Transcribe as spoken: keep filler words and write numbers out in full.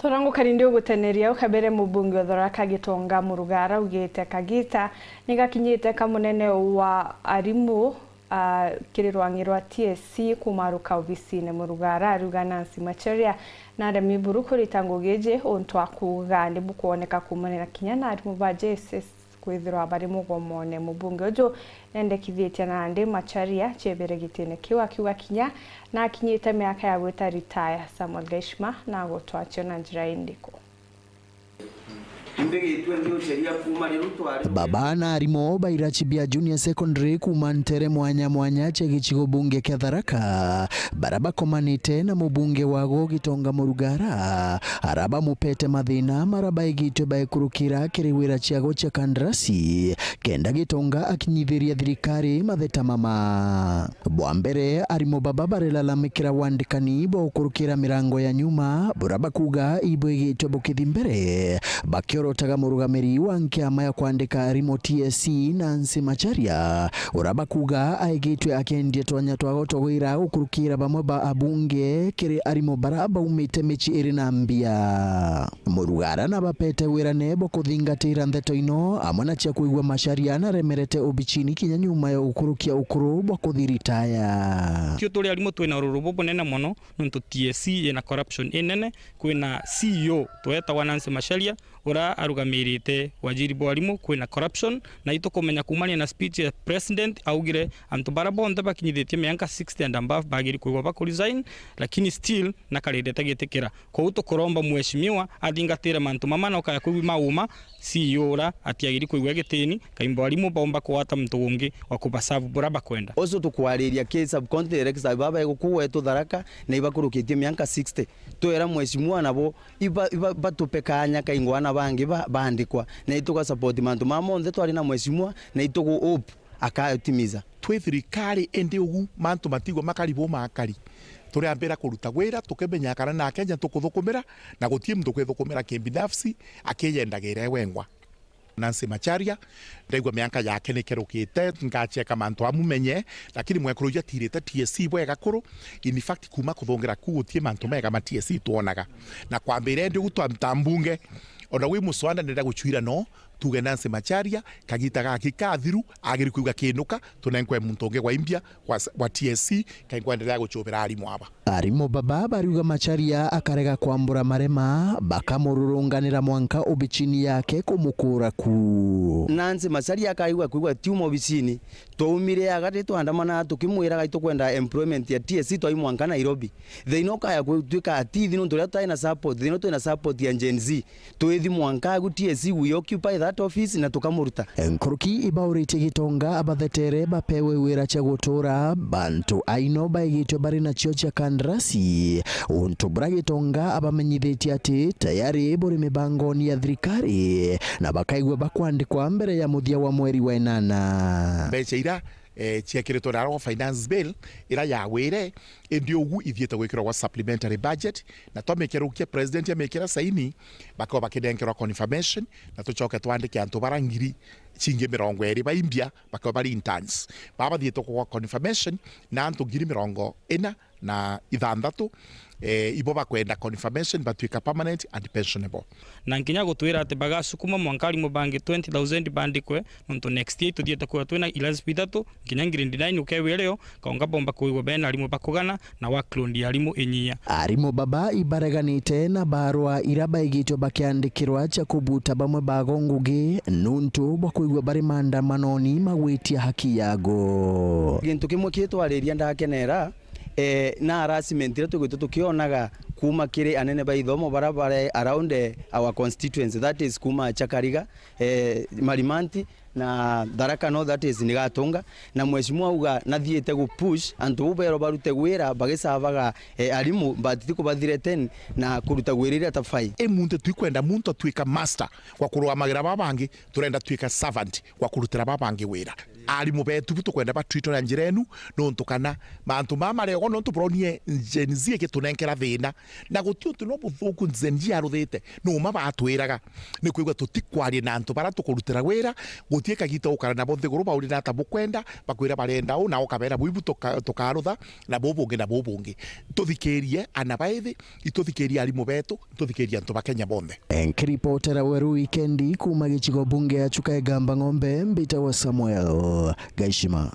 Torangukari ndi uguteneria ukabere mubunge wa Tharaka Gitonga Murugara augite kagita ni gakinyite ka munene wa arimu, a, kiri rwang'i rwa T S C kumaruka obisine. Murugara ariuga Nancy Macharia naremi buru kurita ngugi iji untu akuuga ni bukwoneka kuumania na kinya na arimu ba J S S kwithirwa bari mugomone. Mubunge uju nendekithitie nandi Macharia ciebere gitine kiu akiuga kinya na akinyite miaka ya gwita ritaya. Samuel Gaishma na agutwacio na njira indiku? Baba na arimu ba irachi bia junior secondary kuuma ntere mwanya mwanya cia gicigo bunge kia Tharaka, bara bakomanite na mubunge wago Gitonga Murugara, ara bamupete mathina mara baigitwe baekurukira kiri wira ciago cia kandarasi, kenda Gitonga akinyithiria thirikari matheta mama. Bwa mbere, arimu baba barilalamikira wandikani bwa gukurukira mirango ya nyuma, bura bakuuga ibwigitwe bukithi mbere, bakiorotaga murugamiri wa nkiama ya kwandika arimu T S C Nancy Macharia, ura bakuuga aigitwe akiendia twanya twa gotogwira gukurukira bamwe ba abunge kiri arimu bara baumite mici iri na mbia. Murugara na bapete wira nebo kuthingatira ndeto ino amwe na cia kwigua Macharia na remerete obichini kinya nyuma ya gukurukia ukuru bwa kuthiritaya. Tio turi arimu twina ururu bubunene mono, nontu T S C ina corruption inene, kwina C E O twetagwa Nancy Macharia, ura arugamirite wajiri bwa arimu, kwina corruption, na itukumenya kuumania na speech ya president augire antu bara bonthe bakinyithitie mianka sixty and above bagiri kwigwa bakuresign, lakini still nakarindete gitikira. Kwou tukuromba mheshimiwa athingatire mantu mama na ukaya kwigua mauma, C E O ura atiagiri kwigua gitini, kaimbo arimu baumba kugwata muntu ungi wa kubaserve bura bakwenda. Ucio tukwariria ki subcounty directors baba eguku gwetu Tharaka na ibakurukitie mianka sixty. Twera mheshimiwa nabo iba, iba, batupe kanya kaingo ana bangi ba, baandikwa. Na ituga support mantu mama monthe twari na mheshimiwa na itugu hope akayotimiza. Twi thirikari, indi ugu mantu matigwa makari bo makari. Turiambira kuruta wira, tukimenya kana na Akenya tukuthukumira, na guti muntu kwithukumira kibinafsi, akiyendagire wengwa. Nancy Macharia, ndaigua mianka yake nikerukite, ngacheka mantu amumenye, lakini mwekuru uju atirite T S C bwega kuru. In fact, kuma kuthungira ku guti mantu mega ma T S C twonaga. Na kwambira indi ugu twa, ta mbunge, ona wi muswanda ndenda guchwira no, tuge Nancy Macharia, kagita gaki kathiru, agiri kuiga kinuka, tunenkwe muntu ungi gwa imbia, gwa, gwa T S C, kaingwa endelea guchubira arimu aba. Arimu baba bariuga Macharia akarega kwambura marema, bakamururunganira mwanka obichini yake kumukura ku. Nancy Macharia akaigua kuigua tiuma obichini, twaumire aga ri twandamana tukimwiraga itukwenda employment ya T S C twai mwanka Nairobi. Thina ukaya gutwika atithi nontu riria tutai na support, thina twina support ya Gen Z. Twithi mwanka agu T S C we occupy that office na tukamuruta. Nkuruki ibauritie Gitonga abathetere bapewe wira cia gutura, bantu aino baigitwe bari nacio cia kandarasi, untu bura Gitonga abamenyithitie ati tayari buri mibangoni ya thirikari na bakaigua bakwandikwa mbere ya muthia wa mweri wa inana. Mbeca ira eh, ciekiritwe na arwa finance bill ira yagwire, indi ugu ithiite gwikirwa gwa supplementary budget, na twamikirukia president amikira saini, bakaba bakinenkerwa confirmation, na tucoke twandike antu bara ngiri cingi mirongo iri ba imbia, bakaba bari interns. Baba bathiite kwa confirmation, na antu ngiri mirongo ina na ithanthatu, eh, ibo bakwenda confirmation, batuika permanent and pensionable. Na nkinya gutwira ati bagasukuma mwanka arimu bangi twenty thousand bandikwe, nontu next year ituthiite kwithirwa twina ilasi bithatu, nkinya grade nine ukewire rio, kaunga bomba kwigwa bena arimu bakugana, na workload ya arimu inyia. Arimu baba ibareganite na barua ira baigitwe bakiandikirwa cia kubuta bamwe bago ngugi, nontu bwa kwigua bari maandamanoni magwitia haki yago. Gintu kimwe kitwariria ndakenera, eh, na harassment iria tugwitwe tukionaga kuuma kiri anene ba ithomo bara bare around, eh, our constituency, that is kuuma Chakariga, eh, Marimanti na Tharaka North, that is ni Gatunga, na mheshimiwa auga nathiite gu push antu bau berwa barute gwira bagisavaga, eh, arimu, but ti kubathreaten na kuruta gwira iria tabati. I muntu twikwenda muntu atwika master kwa kurugamagira baba bangi, turenda twika servant kwa kurutira baba bangi wira. Arimu betu bu tukwenda batwitwe na njira enu, nontu kana mantu mama marego, nontu buronie Gen Z ikitunenkera thina. Na guti untu no buthuku Gen Z aruthite, numa batwiraga. Ni kwigua tutikwaria na antu bara tukurutira wira, Utie kagita ukara nabo nthiguru, baurira ata bukwenda, bakwira barenda u, na ukabera buibu tuka-, tukarutha, na bubungi, na bubungi. Tuthikirie ana baithi, ituthikirie arimu betu, tuthikirie antu ba Kenya bonthe. Nkiripotera Weru Wikendi kuuma gicigo bunge ya Chuka Igamba Ng'ombe, mbitagwa Samuel Gaishima.